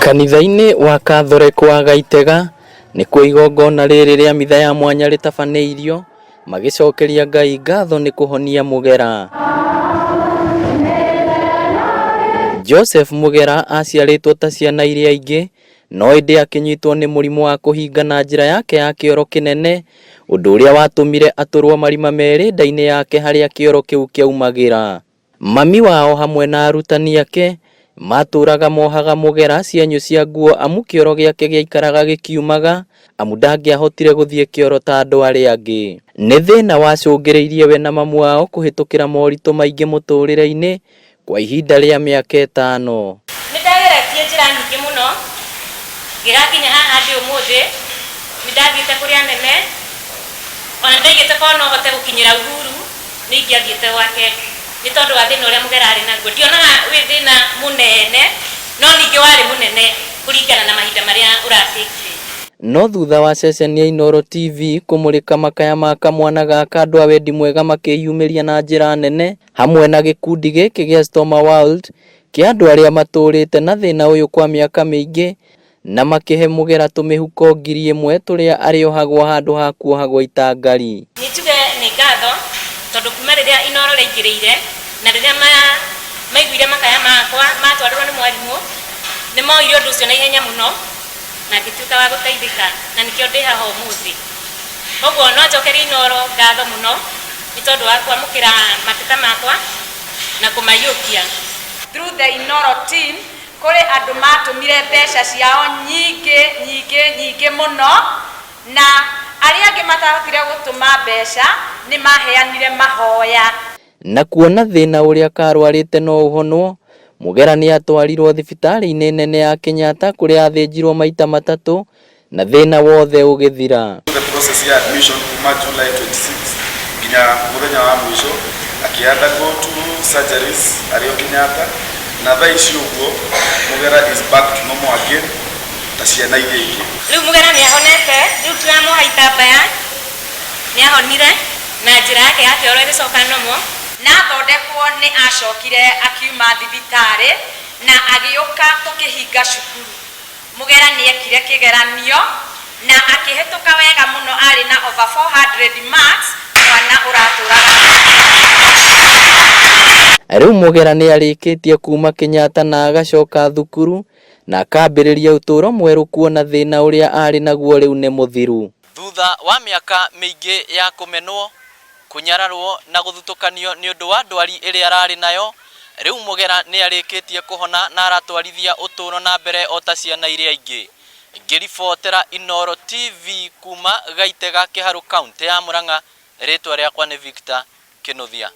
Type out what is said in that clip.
Kanitha-inĩ wa Kathoreko wa Gaitega nĩkuo igongona rĩrĩ rĩa mitha ya mwanya rĩtabanĩirio magĩcokeria Ngai ngatho nĩ kũhonia Mũgera. Joseph Mũgera aciarĩtwo ta ciana iria ingĩ no ĩndĩ akĩnyitwo nĩ mũrimũ wa kũhingana njĩra yake ya kĩoro kĩnene ũndũ ũrĩa watũmire atũrwo marima merĩ nda-inĩ yake harĩa kĩoro kĩu kĩaumagĩra. Mami wao hamwe na arutani ake matũraga mohaga Mũgera cienyũ cia nguo amu kĩoro gĩake gĩaikaraga gĩkiumaga amu ndangĩahotire gũthiĩ kĩoro ta andũ arĩa angĩ. Nĩ thĩna wacũngĩrĩirie we na mamu wao kũhĩtũkĩra moritũ maingĩ mũtũrĩre-inĩ kwa ihinda rĩa mĩaka ĩtano. Nĩ ndageretie njĩra nyingĩ mũno ngĩgakinya haha ndĩ ũmũthĩ. Nĩ ndathiĩte kũrĩ anene, ona nĩ ndaigĩte korwo no hote gũkinyĩra Uhuru nĩ ingĩathiĩte gwake nĩ tondũ wa thĩna ũrĩa Mũgera arĩ naguo. Ndionaga wĩ thĩna mũnene, no ningĩ warĩ mũnene kũringana na mahinda marĩa ũratekire. No thutha wa ceceni ya Inooro TV kũmũrĩka makaya ma kamwana gaka andũ a wendi mwega makĩyumĩria na njĩra nene hamwe na gĩkundi gĩkĩ gĩa Stoma World kĩa andũ arĩa matũrĩte na thĩna ũyũ kwa mĩaka mĩingĩ na makĩhe Mũgera tũmĩhuko 1000 tũrĩa arĩohagwo handũ ha kuohagwo itangari. Nĩ njuge nĩ ngatho tondũ kuma rĩrĩa Inooro rĩaingĩrĩire na rĩrĩa maiguire makaya makwa matwarirwo nĩ mwarimũ, nĩ moire ũndũ ũcio na ihenya mũno na ngĩtuĩka wa gũteithĩka na nĩkĩo ndĩ haha ũmũthĩ. Koguo no njokerie Inooro ngatho mũno nĩ tondũ wa kwamũkĩra mateta makwa na kũmaiyũkia. Through the Inooro team, Kũrĩ andũ maatũmire mbeca ciao nyingĩ, nyingĩ, nyingĩ mũno, na arĩa angĩ mataahotire gũtũma mbeca nĩ maaheanire mahoya. Na kuona thĩna ũrĩa karwarĩte no ũhonwo, Mũgera nĩ atwarirwo thibitarĩ-inĩ nene ya Kenyatta kũrĩa athĩnjirwo maita matatũ na thĩna wothe ũgĩthira. The process ya admission kuma July 26 nginya mũthenya wa mũico akĩ undergo two surgeries arĩ o Kenyatta na thaa ici ũguo Mũgera is back to normal again ta ciana iria ingĩ. Rĩu Mũgera nĩ ahonete, rĩu tũramuoha itambaya, nĩ ahonire na njĩra yake ya kĩoro ĩgĩcoka normal. Na athondekwo nĩ acokire akiuma thibitarĩ na agĩũka tũkĩhinga cukuru. Mũgera nĩekire kĩgeranio na akĩhĩtũka wega mũno arĩ na over 400 marks, mwana ũratũraga. Rĩu Mũgera nĩ arĩkĩtie kuuma Kenyatta na agacoka thukuru na akambĩrĩria ũtũũro mwerũ kuona thĩna ũrĩa arĩ naguo rĩu nĩ mũthiru. Thutha wa mĩaka mĩingĩ ya kũmenwo, kũnyararwo na gũthutũkanio nĩ ũndũ wa ndwari ĩrĩa ararĩ nayo, rĩu Mũgera nĩ arĩkĩtie kũhona na aratwarithia ũtũũro na mbere o ta ciana iria ingĩ. Ngĩribotera Inooro TV kuma Gaitega, Kĩharũ, kauntĩ ya Murang'a, rĩtwa rĩakwa nĩ Victor Kĩnuthia.